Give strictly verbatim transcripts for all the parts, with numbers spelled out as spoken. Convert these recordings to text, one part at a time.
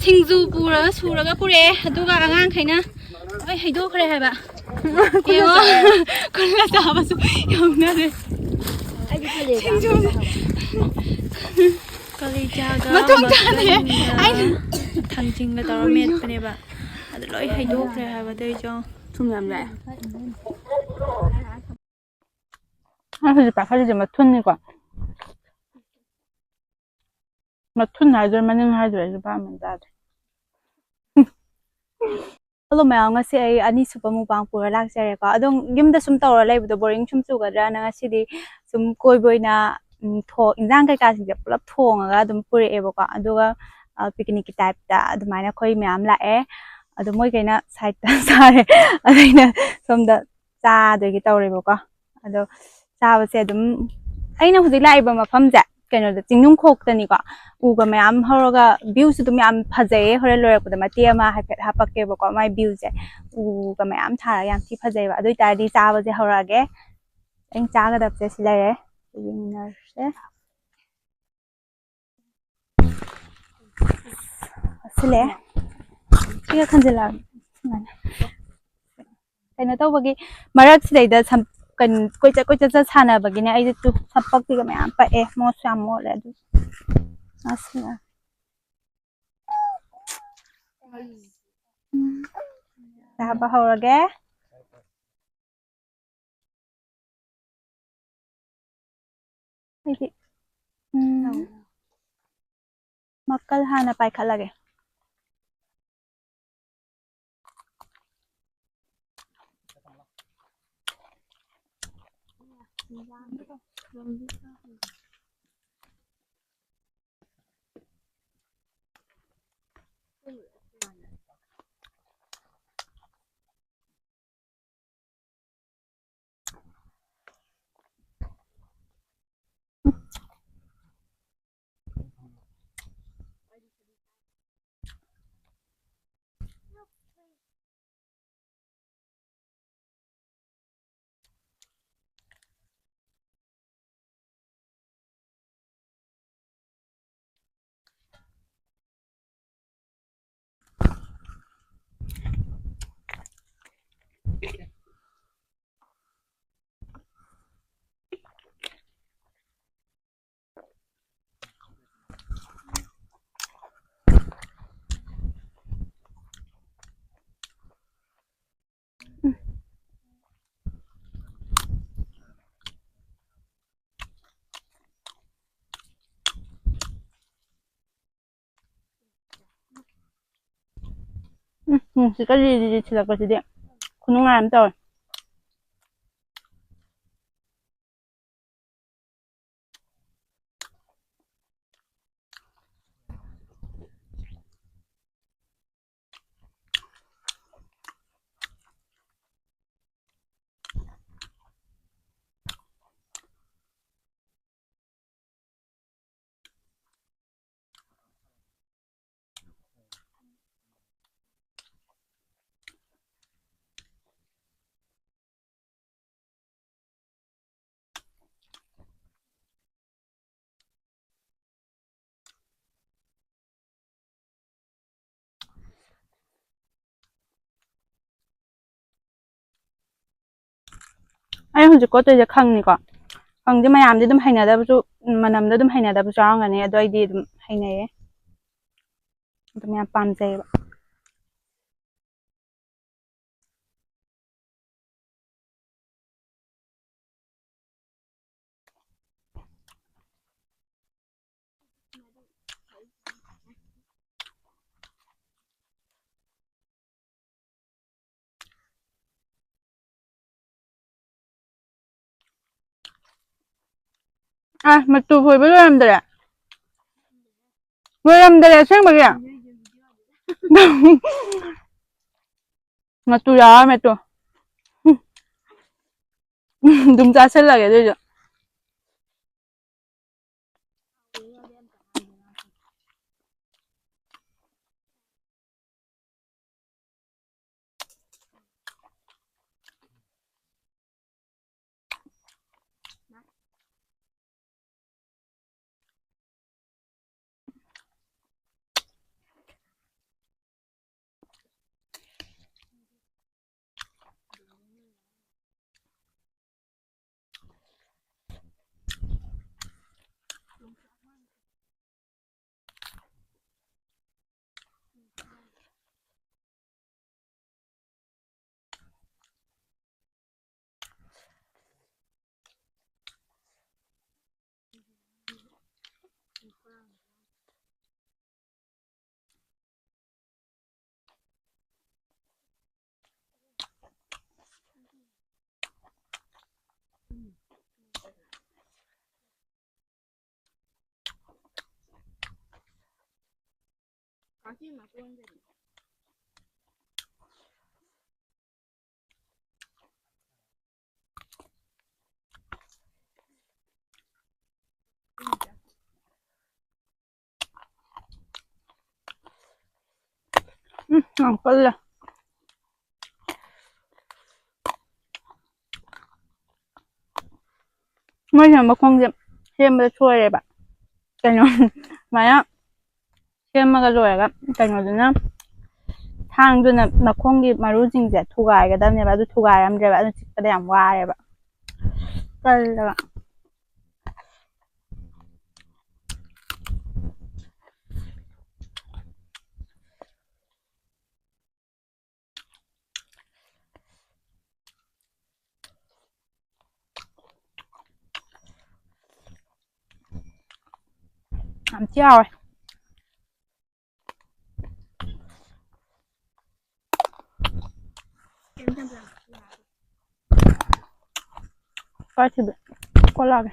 ꯁꯤꯡꯖꯨ ꯄꯨꯔꯒ ꯁꯨꯔꯒ ꯄꯨꯔꯛꯑꯦ, ꯑꯗꯨꯒ ꯑꯉꯥꯡꯈꯩꯅ ꯂꯣꯏ ꯍꯩꯗꯣꯛꯈ꯭ꯔꯦ ꯍꯥꯏꯕ꯫ ꯌꯦꯡꯉꯣ, ꯈꯨꯜꯂ ꯆꯥꯕꯁꯨ ꯌꯥꯎꯅꯔꯦ꯫ ꯁꯤꯡꯖꯨꯁꯦ꯫ ꯀꯂꯤꯖꯥꯒ ꯃꯇꯣꯡ ꯆꯥꯗꯦ꯫ ꯃꯪꯒꯟꯒ ꯑꯩꯅ ꯊꯥꯡꯖꯤꯡꯒ ꯇꯧꯔ ꯃꯦꯠꯄꯅꯦꯕ꯫ ꯑꯗꯨ ꯂꯣꯏ ꯍꯩꯗꯣꯛꯈ꯭ꯔꯦ ꯍꯥꯏꯕ, ꯑꯗꯨꯏꯁꯨ꯫ ꯊꯨꯝ ꯌꯥꯝ ꯌꯥꯛꯑꯦ꯫ ꯑꯩ ꯍꯧꯖꯤꯛ ꯄꯥꯏꯈꯠꯂꯤꯁꯦ ꯃꯊꯨꯟꯅꯤꯀꯣ꯫ ꯃꯊꯨꯟ ꯍꯥꯏꯗꯣꯏꯔꯥ ꯃꯅꯤꯡ ꯍꯥꯏꯗꯣꯏꯔꯥ ꯑꯩꯁꯨ ꯚꯥꯞ ꯑꯃ ꯇꯥꯗ꯭ꯔꯦ꯫ ꯍꯜꯂꯣ ꯃꯌꯥꯝ, ꯉꯁꯤ ꯑꯩ ꯑꯅꯤꯁꯨꯕ ꯃꯨꯛꯕꯥꯡ ꯄꯨꯔ ꯂꯥꯛꯆꯔꯦꯀꯣ꯫ ꯑꯗꯨꯝ ꯌꯨꯝꯗ ꯁꯨꯝ ꯇꯧꯔ ꯂꯩꯕꯗꯣ ꯕꯣꯔꯤꯡ ꯁꯨꯝ ꯆꯨꯒꯗ꯭ꯔꯅ ꯉꯁꯤꯗꯤ ꯁꯨꯝ ꯀꯣꯏꯕ ꯑꯣꯏꯅ, ꯎꯝ, ꯊꯣ-, ꯏꯟꯖꯥꯡ ꯀꯩꯀꯥꯁꯤꯡꯁꯦ ꯄꯨꯂꯞ ꯊꯣꯡꯉꯒ ꯑꯗꯨꯝ ꯄꯨꯔꯛꯑꯦꯕꯀꯣ꯫ ꯑꯗꯨꯒ, ꯑ, ꯄꯤꯛꯅꯤꯛꯀꯤ ꯇꯥꯏꯞꯇ ꯑꯗꯨꯃꯥꯏꯅ ꯑꯩꯈꯣꯏ ꯃꯌꯥꯝ ꯂꯥꯛꯑꯦ꯫ ꯑꯗꯣ ꯃꯣꯏꯈꯩꯅ ꯁꯥꯏꯠꯇ ꯆꯥꯔꯦ꯫ ꯑꯗ ꯑꯩꯅ ꯁꯣꯝꯗ ꯆꯥꯗꯣꯏꯒꯤ ꯇꯧꯔꯦꯕꯀꯣ꯫ ꯑꯗꯣ ꯆꯥꯕꯁꯦ ꯑꯗꯨꯝ, ꯑꯩꯅ ꯍꯧꯖꯤꯛ ꯂꯥꯛꯏꯕ ꯃꯐꯝꯁꯦ ꯀꯩꯅꯣꯗ, ꯆꯤꯡꯅꯨꯡꯈꯣꯛꯇꯅꯤꯀꯣ꯫ ꯎꯒ ꯃꯌꯥꯝ ꯍꯧꯔꯒ ꯚ꯭ꯌꯨꯁꯨ ꯑꯗꯨꯝ ꯌꯥꯝ ꯐꯖꯩꯌꯦ꯫ ꯍꯣꯔꯦꯟ ꯂꯣꯏꯔꯛꯄꯗ ꯃꯇꯦꯛ ꯑꯃ ꯍꯥꯏꯐꯦꯠ ꯍꯥꯄꯛꯀꯦꯕꯀꯣ, ꯃꯥꯏ ꯚ꯭ꯌꯨꯁꯦ꯫ ꯎꯒ ꯃꯌꯥꯝ ꯊꯥꯔꯒ ꯌꯥꯝ ꯊꯤ ꯐꯖꯩꯕ꯫ ꯑꯗꯨ ꯑꯣꯏꯇꯥꯔꯗꯤ ꯆꯥꯕꯁꯦ ꯍꯧꯔꯛꯑꯒꯦ꯫ ꯑꯩꯅ ꯆꯥꯒꯗꯕꯁꯦ ꯁꯤ ꯂꯩꯔꯦ, ꯌꯦꯡꯃꯤꯟꯅꯔꯁꯦ꯫ ꯁꯤꯜꯂꯛꯑꯦ꯫ ꯁꯤꯒ ꯈꯟꯖꯤꯜꯂꯛꯑꯒꯦ꯫ ꯁꯨꯃꯥꯏꯅ꯫ ꯀꯩꯅꯣ ꯇꯧꯕꯒꯤ ꯃꯔꯛꯁꯤꯗꯩꯗ ꯁꯝ-, ꯀꯩꯅꯣ, ꯀꯣꯏꯆꯠ ꯀꯣꯏꯆꯠ ꯆꯠ ꯁꯥꯟꯅꯕꯒꯤꯅꯦ꯫ ꯑꯩꯁꯦ ꯇꯨ ꯁꯝꯄꯛꯇꯤꯒ ꯃꯌꯥꯝ ꯄꯛꯑꯦ, ꯃꯣꯠꯁꯨ ꯌꯥꯝ ꯃꯣꯠꯂꯦ꯫ ꯑꯗꯨ ꯑꯁ꯫ ꯎꯝ꯫ ꯆꯥꯕ ꯍꯧꯔꯒꯦ꯫ ꯑꯩꯗꯤ, ꯎꯝ, ꯃꯀꯜ ꯍꯥꯟꯅ ꯄꯥꯏꯈꯠꯂꯒꯦ꯫ ꯎꯝ, ꯅꯨꯡꯁꯤꯠꯀ ꯂꯤꯔꯤ ꯂꯤꯔꯤ ꯁꯤꯠꯂꯛꯄꯁꯤꯗꯤ ꯈꯨꯅꯨꯡꯉꯥꯏ ꯑꯃ ꯇꯧꯋꯦ꯫ ꯑꯩ ꯍꯧꯖꯤꯛ ꯀꯣꯠꯇꯣꯏꯁꯦ ꯈꯪꯅꯤꯀꯣ꯫ ꯈꯪꯗꯦ, ꯃꯌꯥꯝꯗꯤ ꯑꯗꯨꯝ ꯍꯩꯅꯗꯕꯁꯨ, ꯃꯅꯝꯗ ꯑꯗꯨꯝ ꯍꯩꯅꯗꯕꯁꯨ ꯌꯥꯎꯔꯝꯒꯅꯤ, ꯑꯗꯣ ꯑꯩꯗꯤ ꯑꯗꯨꯝ ꯍꯩꯅꯩꯌꯦ꯫ ꯑꯗꯨꯝ ꯌꯥꯝ ꯄꯥꯝꯖꯩꯌꯦꯕ꯫ ꯑ, ꯃꯇꯨ ꯐꯣꯏꯕ ꯂꯣꯏꯔꯝꯗ꯭ꯔꯦ꯫ ꯂꯣꯏꯔꯝꯗ꯭ꯔꯦ ꯑꯁꯦꯡꯕꯒꯤ꯫ ꯃꯇꯨ ꯌꯥꯎꯔꯝꯃꯦ ꯇꯨ꯫ ꯑꯗꯨꯝ ꯆꯥꯁꯤꯜꯂꯒꯦ ꯑꯗꯨꯏꯁꯨ꯫ ꯎꯝ, ꯌꯥꯝ ꯀꯜꯂꯦ꯫ ꯃꯣꯏꯁꯤꯅ ꯃꯈꯣꯡꯁꯦ ꯁꯦꯝꯕꯗ ꯁꯣꯏꯔꯦꯕ꯫ ꯀꯩꯅꯣ, ꯁꯨꯃꯥꯏꯅ ꯁꯦꯝꯃꯒ ꯂꯣꯏꯔꯒ, ꯀꯩꯅꯣꯗꯨꯅ, ꯊꯥꯡꯗꯨꯅ ꯃꯈꯣꯡꯒꯤ ꯃꯔꯨꯁꯤꯡꯁꯦ ꯊꯨꯒꯥꯏꯒꯗꯕꯅꯦꯕ꯫ ꯑꯗꯨ ꯊꯨꯒꯥꯏꯔꯝꯗ꯭ꯔꯦꯕ꯫ ꯑꯗꯨ ꯆꯤꯛꯄꯗ ꯌꯥꯝ ꯋꯥꯔꯦꯕ꯫ ꯀꯜꯂꯦꯕ꯫ ꯌꯥꯝ ꯊꯤ ꯍꯥꯎꯋꯦ꯫ ꯀꯥꯏ ꯊꯤꯕ? ꯀꯣꯜꯂꯛꯑꯒꯦ꯫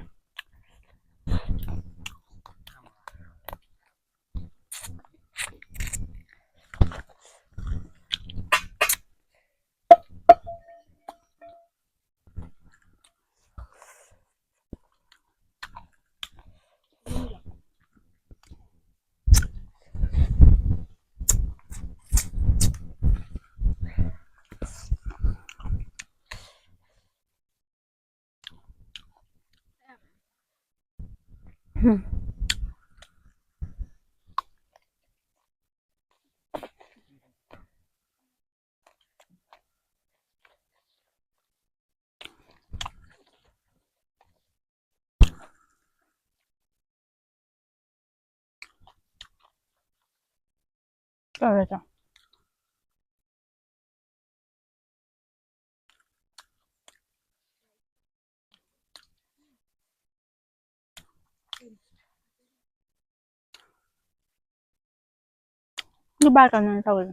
ꯇꯧꯔꯦ ꯆꯥꯎ꯫ ꯗꯨꯕꯥꯏ ꯀꯩꯅꯣ ꯇꯧꯔꯦ꯫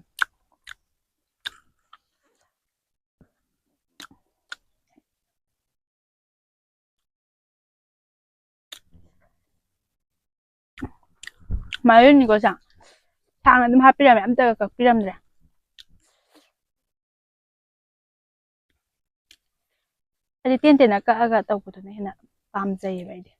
ꯃꯥꯏꯔꯦꯟꯅꯤꯀꯣ ꯁꯦ꯫ ꯁꯥꯡꯅ ꯑꯗꯨꯝ ꯍꯥꯞꯄꯤꯔꯝꯃꯦ, ꯑꯝꯇꯒ ꯀꯛꯄꯤꯔꯝꯗ꯭ꯔꯦ꯫ ꯍꯥꯏꯗꯤ ꯇꯦꯟ ꯇꯦꯟꯅ ꯀꯛꯑꯒ ꯇꯧꯕꯗꯨꯅ ꯍꯦꯟꯅ ꯄꯥꯝꯖꯩꯌꯦꯕ ꯑꯩꯗꯤ꯫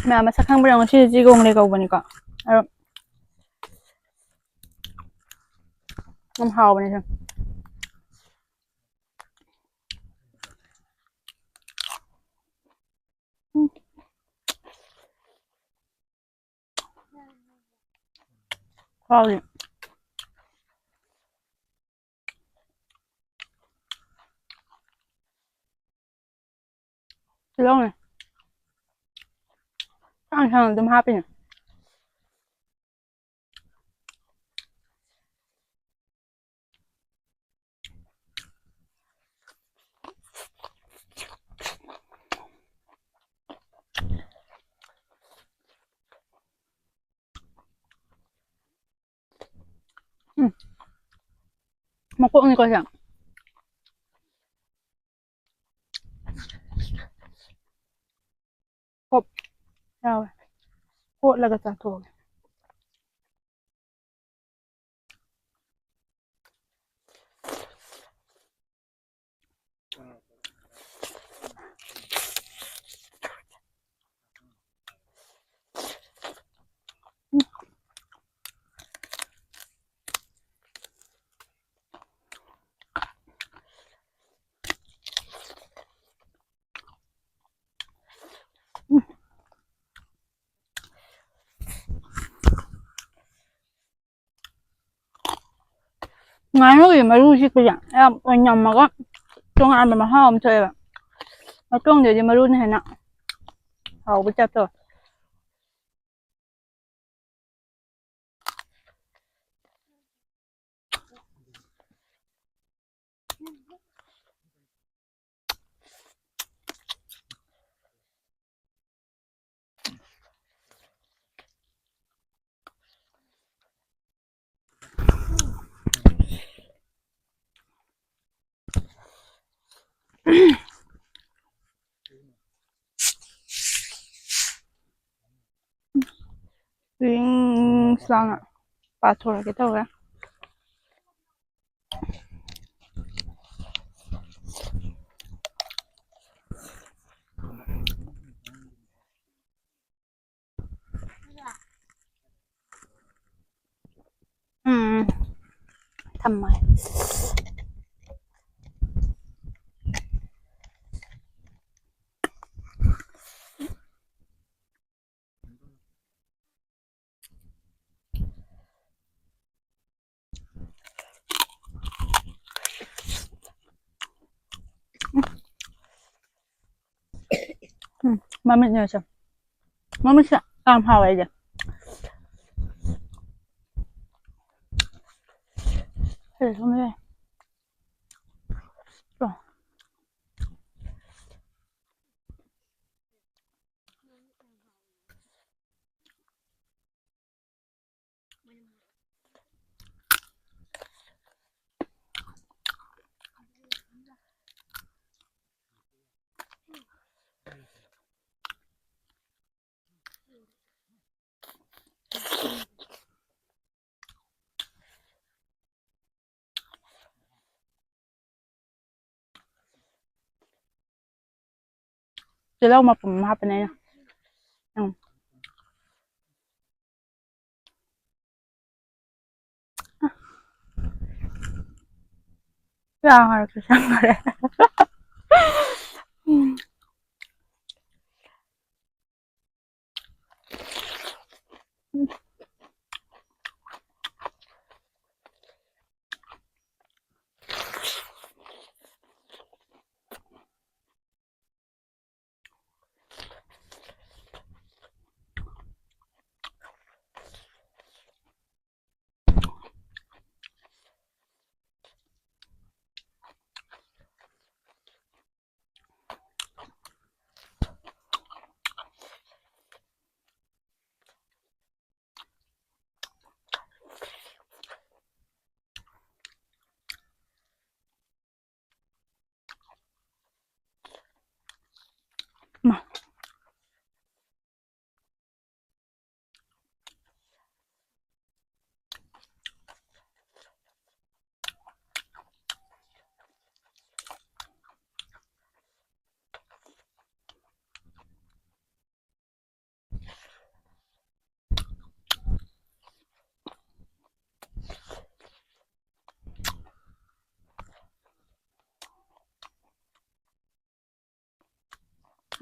ꯃꯌꯥꯝ ꯃꯁꯛ ꯈꯪꯕ꯭ꯔꯥ ꯌꯦꯡꯉꯣ꯫ ꯁꯤꯁꯦ ꯆꯤꯒꯣꯡꯂꯩ ꯀꯧꯕꯅꯤꯀꯣ꯫ ꯑꯗꯣ ꯌꯥꯝ ꯍꯥꯎꯕꯅꯦ ꯁꯦ꯫ ꯎꯝ꯫ ꯈꯨꯍꯥꯎꯗꯤ꯫ ꯇꯤꯜꯍꯧꯅꯦ꯫ ꯁꯥꯡ ꯁꯥꯡꯅ ꯑꯗꯨꯝ ꯍꯥꯞꯄꯤꯅꯦ꯫ ꯎꯝ꯫ ꯃꯀꯣꯛꯅꯤꯀꯣ ꯁꯦ꯫ ꯀꯣꯞ ꯌꯥꯎꯋꯦ꯫ ꯀꯣꯠꯂꯒ ꯆꯥꯊꯣꯛꯑꯒꯦ꯫ ꯉꯥꯅꯨꯒꯤ ꯃꯔꯨꯁꯤ ꯀꯌꯥ ꯌꯥꯝ ꯑꯣꯏꯅꯝꯃꯒ ꯇꯣꯉꯥꯟꯕ ꯃꯍꯥꯎ ꯑꯃ ꯊꯣꯛꯑꯦꯕ꯫ ꯃꯇꯣꯡꯗꯩꯗꯤ ꯃꯔꯨꯅ ꯍꯦꯟꯅ ꯍꯥꯎꯕ type ꯇꯧꯋꯦ꯫ ꯔꯤꯡꯁ ꯂꯥꯎꯅ ꯄꯥꯊꯣꯔꯛꯀꯦ ꯇꯧꯋꯦ꯫ ꯎꯝ, ꯊꯝꯃꯒꯦ꯫ ꯎꯝ, ꯃꯃꯤꯠꯅꯦ ꯁꯦ꯫ ꯃꯃꯤꯠꯁꯦ ꯌꯥꯝ ꯍꯥꯎꯋꯦ ꯑꯩꯗꯤ꯫ ꯁꯤꯗ ꯁꯨꯝ ꯂꯩ꯫ ꯇꯣ꯫ ꯇꯤꯜꯍꯧ ꯃꯄꯨꯝ ꯑꯃ ꯍꯥꯞꯄꯅꯦ ꯑꯩꯅ꯫ ꯎꯝ꯫ ꯆꯥ ꯉꯔꯛꯁꯨ ꯆꯪꯈꯔꯦ꯫ ꯎꯝ꯫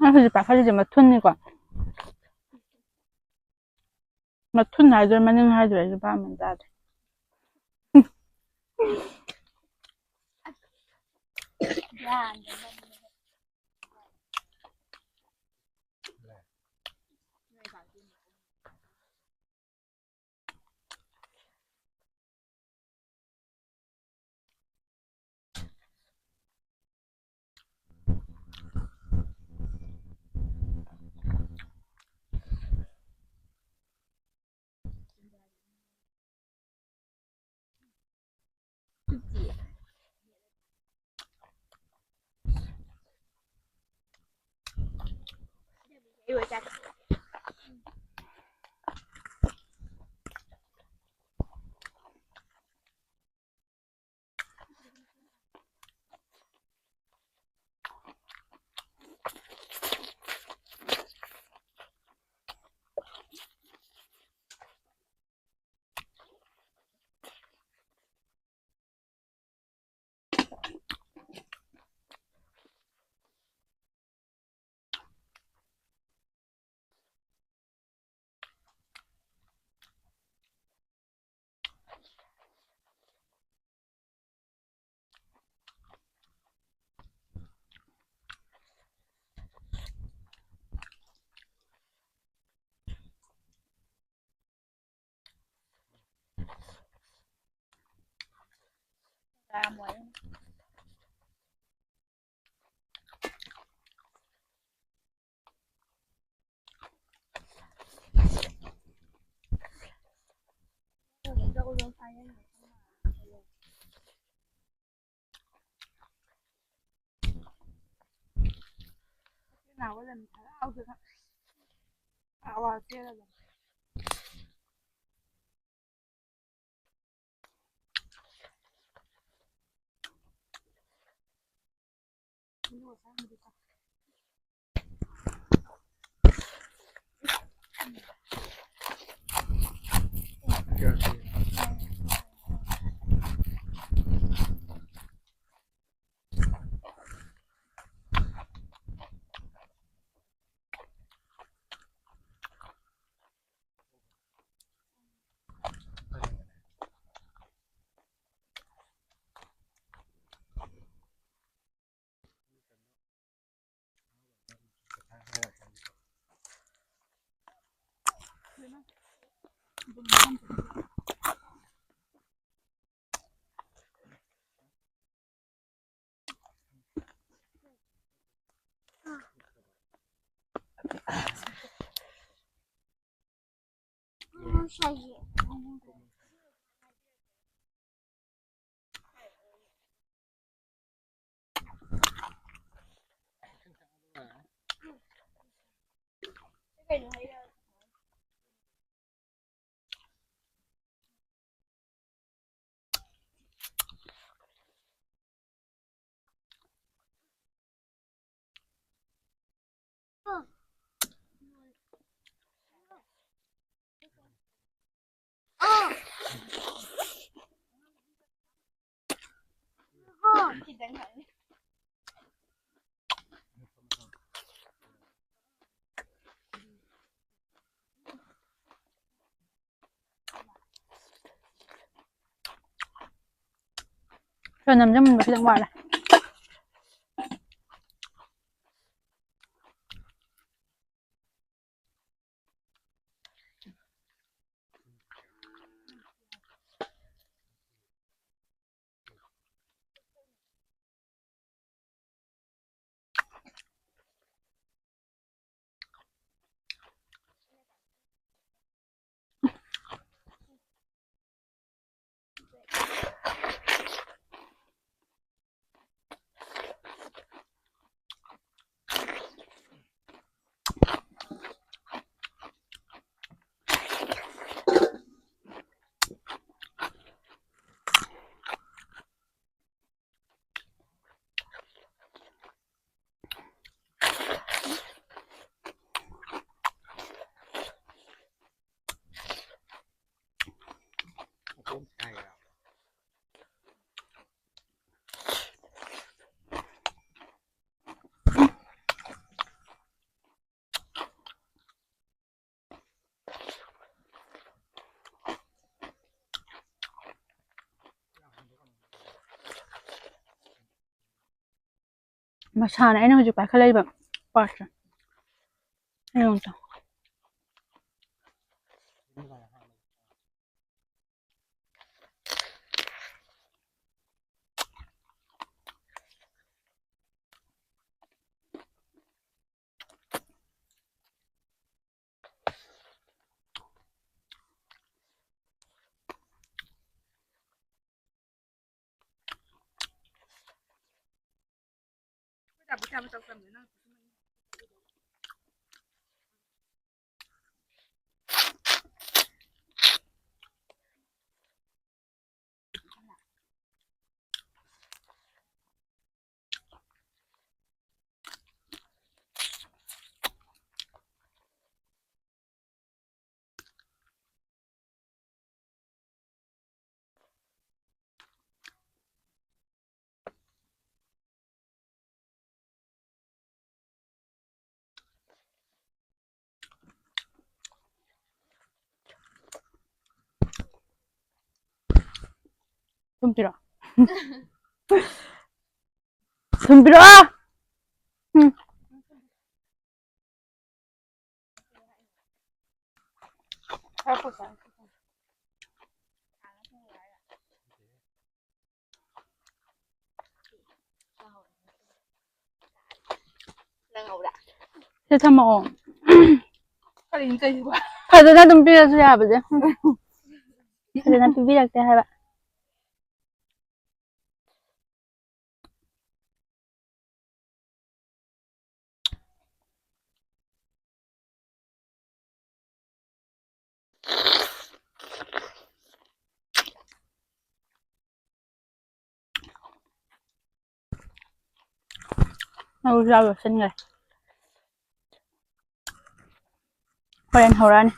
ꯑꯩ ꯍꯧꯖꯤꯛ ꯄꯥꯏꯈꯠꯂꯤꯁꯦ ꯃꯊꯨꯟꯅꯤꯀꯣ꯫ ꯃꯊꯨꯟ ꯍꯥꯏꯗꯣꯏꯔꯥ, ꯃꯅꯤꯡ ꯍꯥꯏꯗꯣꯏꯔꯥ, ꯑꯩꯁꯨ ꯚꯥꯞ ꯑꯃ ꯇꯥꯗ꯭ꯔꯦ꯫ ꯆꯅꯝꯁꯦ ꯃꯨꯟꯕ ꯈꯤꯇꯪ ꯋꯥꯠꯂꯦ꯫ ꯃꯁꯥꯅ ꯑꯩꯅ ꯍꯧꯖꯤꯛ ꯄꯥꯏꯈꯠꯂꯛꯏꯕ ꯄꯥꯔꯠꯁꯦ꯫ ꯌꯦꯡꯉꯨ ꯇꯨ꯫ ꯊꯨꯝ ꯄꯤꯔꯛꯑꯣ꯫ ꯊꯨꯝ ꯄꯤꯔꯛꯑꯣ꯫ ꯎꯝ꯫ ꯅꯪ ꯉꯧꯔꯥ? ꯁꯤ ꯊꯝꯃꯛꯑꯣ꯫ ꯀꯔꯤꯅꯣ ꯇꯧꯔꯤꯁꯤꯕꯣ? ꯐꯖꯅ ꯑꯗꯨꯝ ꯄꯤꯔꯁꯨ ꯌꯥꯕꯁꯦ꯫ ꯐꯖꯅ ꯄꯤꯕꯤꯔꯛꯇꯦ ꯍꯥꯏꯕ꯫ ꯃꯔꯨꯁꯨ ꯌꯥꯎ ꯌꯣꯠꯁꯤꯟꯈ꯭ꯔꯦ꯫ ꯍꯣꯔꯦꯟ ꯍꯧꯔꯛꯑꯅꯤ꯫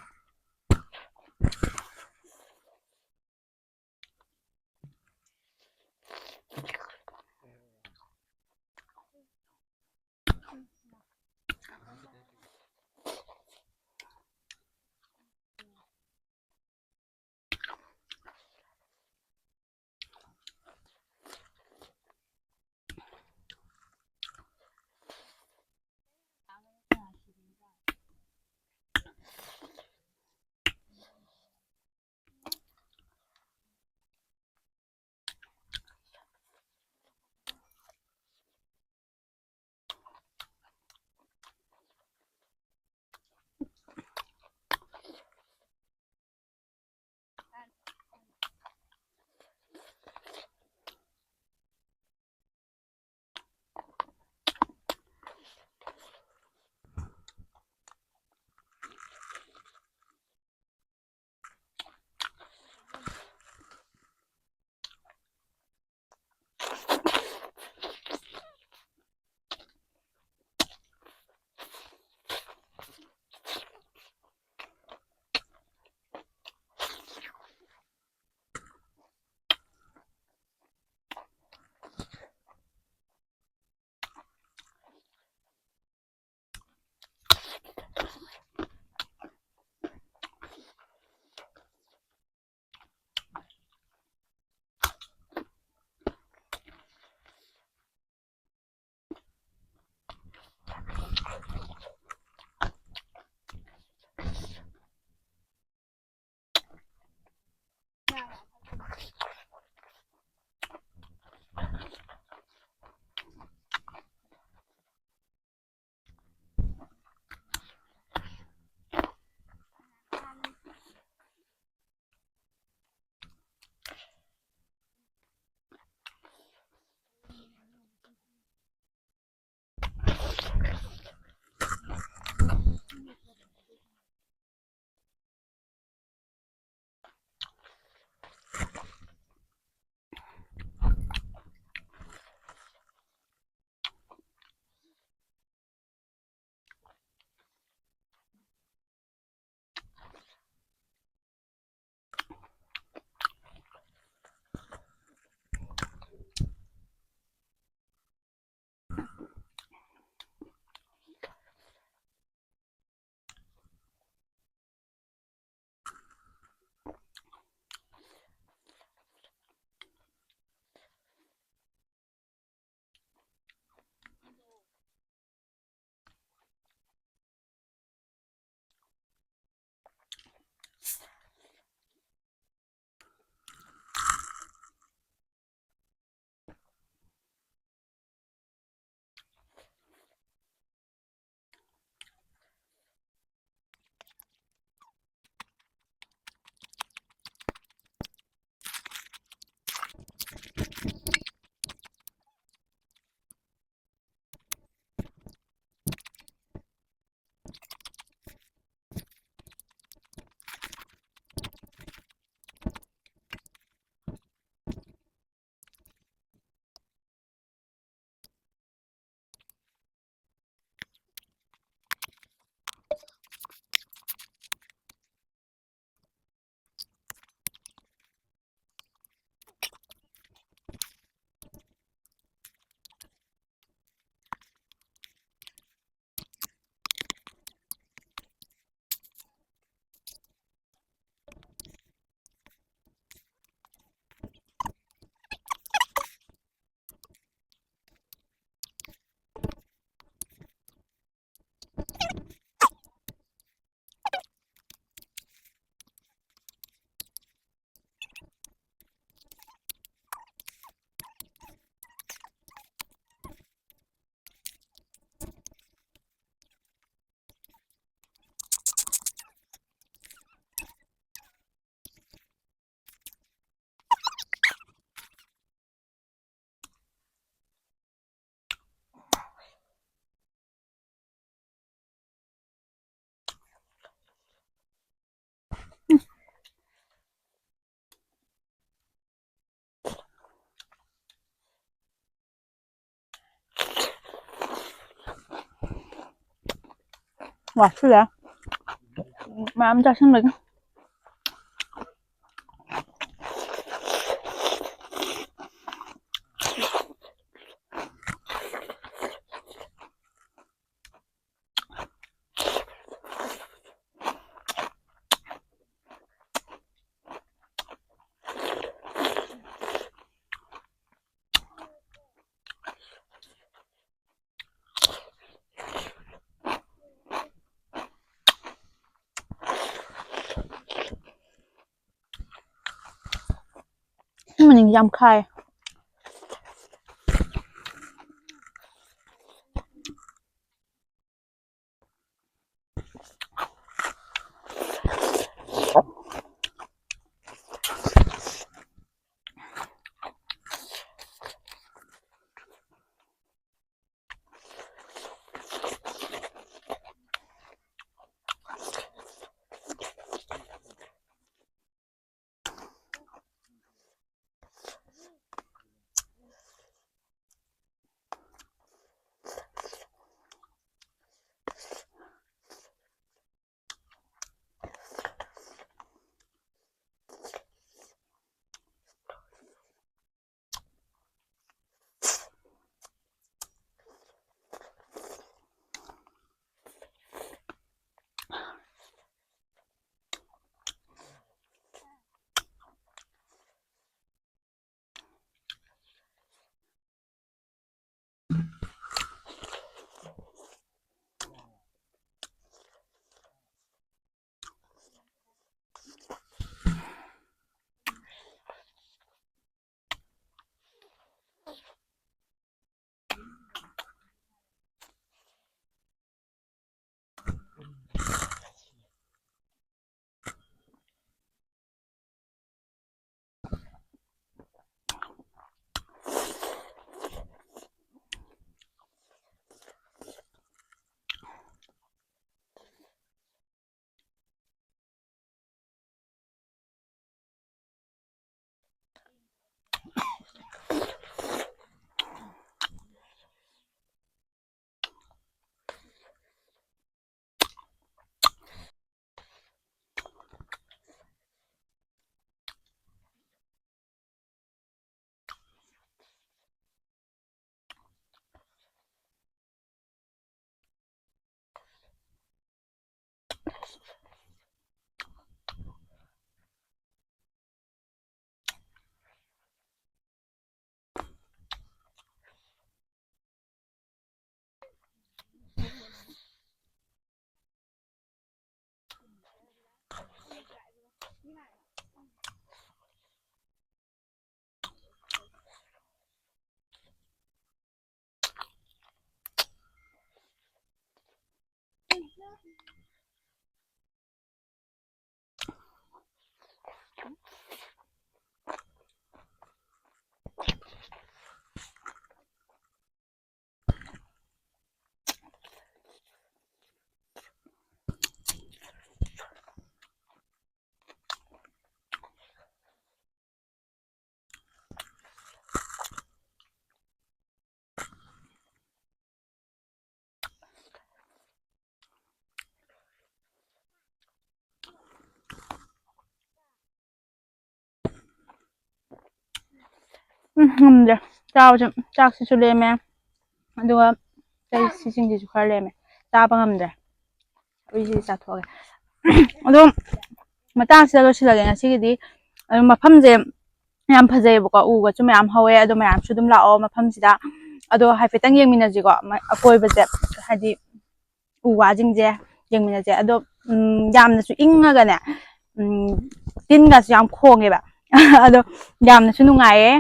ꯋꯥꯁꯤꯜꯂꯦ꯫ ꯃꯌꯥꯝ ꯆꯥꯁꯤꯟꯕꯒꯤ꯫ ꯃꯅꯤꯡ ꯌꯥꯝ ꯈꯥꯏ꯫ ꯎꯝ, ꯉꯝꯗ꯭ꯔꯦ꯫ ꯆꯥꯕꯁꯦ, ꯆꯥꯛꯁꯤꯁꯨ ꯂꯦꯝꯃꯦ, ꯑꯗꯨꯒ ꯆꯩ ꯁꯤꯁꯤꯡꯁꯤꯁꯨ ꯈꯔ ꯂꯦꯝꯃꯦ, ꯆꯥꯕ ꯉꯝꯗ꯭ꯔꯦ꯫ ꯑꯩꯁꯤ ꯆꯥꯊꯣꯛꯑꯒꯦ꯫ ꯑꯗꯣ ꯃꯇꯥꯡꯁꯤꯗ ꯂꯣꯏꯁꯤꯜꯂꯒꯦ ꯉꯁꯤꯒꯤꯗꯤ꯫ ꯑꯗꯨ ꯃꯐꯝꯁꯦ ꯌꯥꯝ ꯐꯖꯩꯌꯦꯕꯀꯣ, ꯎꯒꯁꯨ ꯃꯌꯥꯝ ꯍꯧꯋꯦ꯫ ꯑꯗꯣ ꯃꯌꯥꯝꯁꯨ ꯑꯗꯨꯝ ꯂꯥꯛꯑꯣ ꯃꯐꯝꯁꯤꯗ꯫ ꯑꯗꯣ ꯍꯥꯏꯐꯦꯠꯇꯪ ꯌꯦꯡꯃꯤꯟꯅꯁꯤꯀꯣ, ꯃ-, ꯑꯀꯣꯏꯕꯁꯦ, ꯍꯥꯏꯗꯤ ꯎ ꯋꯥꯁꯤꯡꯁꯦ ꯌꯦꯡꯃꯤꯟꯅꯁꯦ꯫ ꯑꯗꯣ, ꯎꯝ, ꯌꯥꯝꯅꯁꯨ ꯏꯪꯉꯒꯅꯦ, ꯎꯝ, ꯇꯤꯟꯒꯁꯨ ꯌꯥꯝ ꯈꯣꯡꯉꯦꯕ꯫ ꯑꯗꯣ ꯌꯥꯝꯅꯁꯨ ꯅꯨꯡꯉꯥꯏꯌꯦ꯫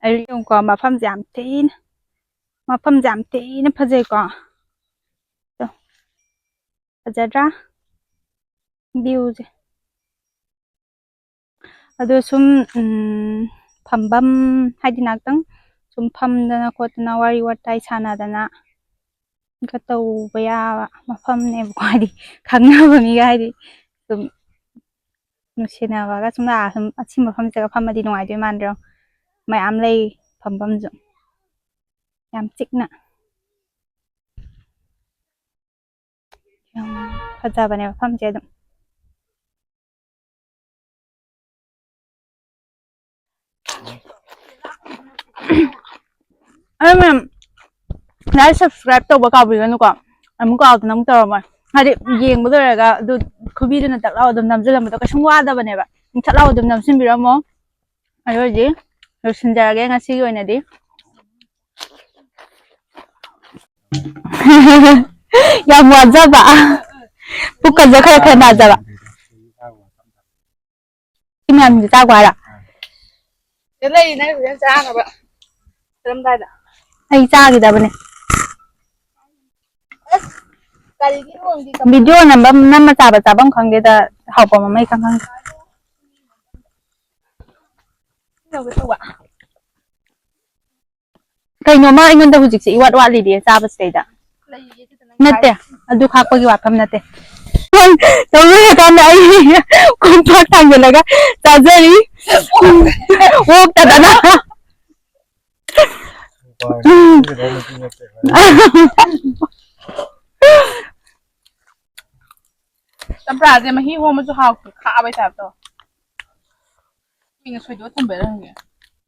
ꯑꯩ ꯌꯦꯡꯉꯨꯀꯣ, ꯃꯐꯝꯁꯦ ꯌꯥꯝ ꯊꯤꯅ, ꯃꯐꯝꯁꯦ ꯌꯥꯝ ꯊꯤꯅ ꯐꯖꯩꯀꯣ꯫ ꯇꯣ, ꯐꯖꯗ꯭ꯔꯥ? ꯚ꯭ꯌꯨꯁꯦ꯫ ꯑꯗꯣ ꯁꯨꯝ, ꯎꯝ, ꯐꯝꯕꯝ ꯍꯥꯏꯗꯤ ꯉꯥꯛꯇꯪ ꯁꯨꯝ ꯐꯝꯗꯅ ꯈꯣꯠꯇꯅ ꯋꯥꯔꯤ ꯋꯥꯇꯥꯏ ꯁꯥꯟꯅꯗꯅ ꯒ ꯇꯧꯕ ꯌꯥꯕ ꯃꯐꯝꯅꯦꯕꯀꯣ꯫ ꯍꯥꯏꯗꯤ ꯈꯪꯅꯕ ꯃꯤꯒ ꯍꯥꯏꯗꯤ ꯁꯨꯝ ꯅꯨꯡꯁꯤꯅꯕꯒ ꯁꯨꯝ ꯂꯥꯛꯑ ꯁꯨꯝ ꯑꯁꯤ ꯃꯐꯝꯁꯤꯗꯒ ꯐꯝꯃꯗꯤ ꯅꯨꯡꯉꯥꯏꯗꯣꯏ ꯃꯥꯟꯗ꯭ꯔꯣ? ꯃꯌꯥꯝ ꯂꯩ ꯐꯝꯐꯝꯁꯨ꯫ ꯌꯥꯝ ꯆꯤꯛꯅ꯫ ꯌꯥꯝ ꯐꯖꯕꯅꯦ ꯃꯐꯝꯁꯦ ꯑꯗꯨꯝ꯫ ꯑꯗꯣ ꯃꯌꯥꯝ, like, subscribe ꯇꯧꯕ ꯀꯥꯎꯕꯤꯒꯅꯨꯀꯣ꯫ ꯑꯃꯨꯛ ꯀꯥꯎꯗꯅ ꯑꯃꯨꯛ ꯇꯧꯔꯝꯃꯣꯏ꯫ ꯍꯥꯏꯗꯤ ꯌꯦꯡꯕ ꯂꯣꯏꯔꯒ ꯑꯗꯨ ꯈꯨꯕꯤꯗꯨꯅ ꯇꯛ ꯂꯥꯎ ꯑꯗꯨꯝ ꯅꯝꯁꯤꯜꯂꯝꯕꯗꯣ ꯀꯩꯁꯨꯝ ꯋꯥꯗꯕꯅꯦꯕ꯫ ꯊꯠ ꯂꯥꯎ ꯑꯗꯨꯝ ꯅꯝꯁꯤꯟꯕꯤꯔꯝꯃꯣ꯫ ꯑꯗꯨ ꯑꯣꯏꯔꯗꯤ ꯂꯣꯏꯁꯤꯟꯖꯔꯒꯦ ꯉꯁꯤꯒꯤ ꯑꯣꯏꯅꯗꯤ꯫ ꯌꯥꯝ ꯋꯥꯖꯕ꯫ ꯄꯨꯛꯀꯁꯦ ꯈꯔ ꯈꯔ ꯅꯥꯖꯕ꯫ ꯁꯤ ꯃꯌꯥꯝꯁꯦ ꯆꯥꯈꯣ ꯍꯥꯏꯔꯣ? ꯁꯤꯗ ꯂꯩꯔꯤ ꯅꯪ ꯍꯣꯔꯦꯟ ꯆꯥꯅꯕ꯫ ꯆꯠꯂꯝꯗꯥꯏꯗ꯫ ꯑꯩ ꯆꯥꯈꯤꯗꯕꯅꯦ꯫ ꯑꯁ, ꯚꯤꯗꯤꯑꯣ ꯅꯝꯕ ꯅꯝꯃ ꯆꯥꯕ ꯆꯥꯐꯝ ꯈꯪꯗꯦꯗ꯫ ꯍꯥꯎꯐꯝ ꯑꯃ ꯏꯈꯪ ꯈꯪꯗꯦ꯫ ꯀꯩꯅꯣꯃ ꯑꯩꯉꯣꯟꯗ ꯍꯧꯖꯤꯛꯁꯦ ꯏꯋꯥꯠ ꯋꯥꯠꯂꯤꯗꯤ ꯆꯥꯕꯁꯤꯗꯩꯗ꯫ ꯅꯠꯇꯦ, ꯑꯗꯨ ꯈꯥꯛꯄꯒꯤ ꯋꯥꯐꯝ ꯅꯠꯇꯦ꯫ ꯇꯧꯔꯀꯥꯟꯗ ꯑꯩ ꯀꯣꯝꯄꯥꯛ ꯊꯥꯡꯖꯤꯜꯂꯒ ꯆꯥꯖꯔꯤ꯫ ꯑꯣꯛꯇꯗꯅ꯫ ꯆꯝꯄ꯭ꯔꯥꯁꯦ ꯃꯍꯤ ꯍꯣꯝꯃꯁꯨ ꯍꯥꯎꯇꯦ, ꯈꯥꯕꯩ ꯇꯥꯏꯞ ꯇꯧ꯫ ꯃꯤꯅ ꯁꯣꯏꯗꯣꯛꯑ ꯊꯝꯕꯩꯔ ꯈꯪꯗꯦ꯫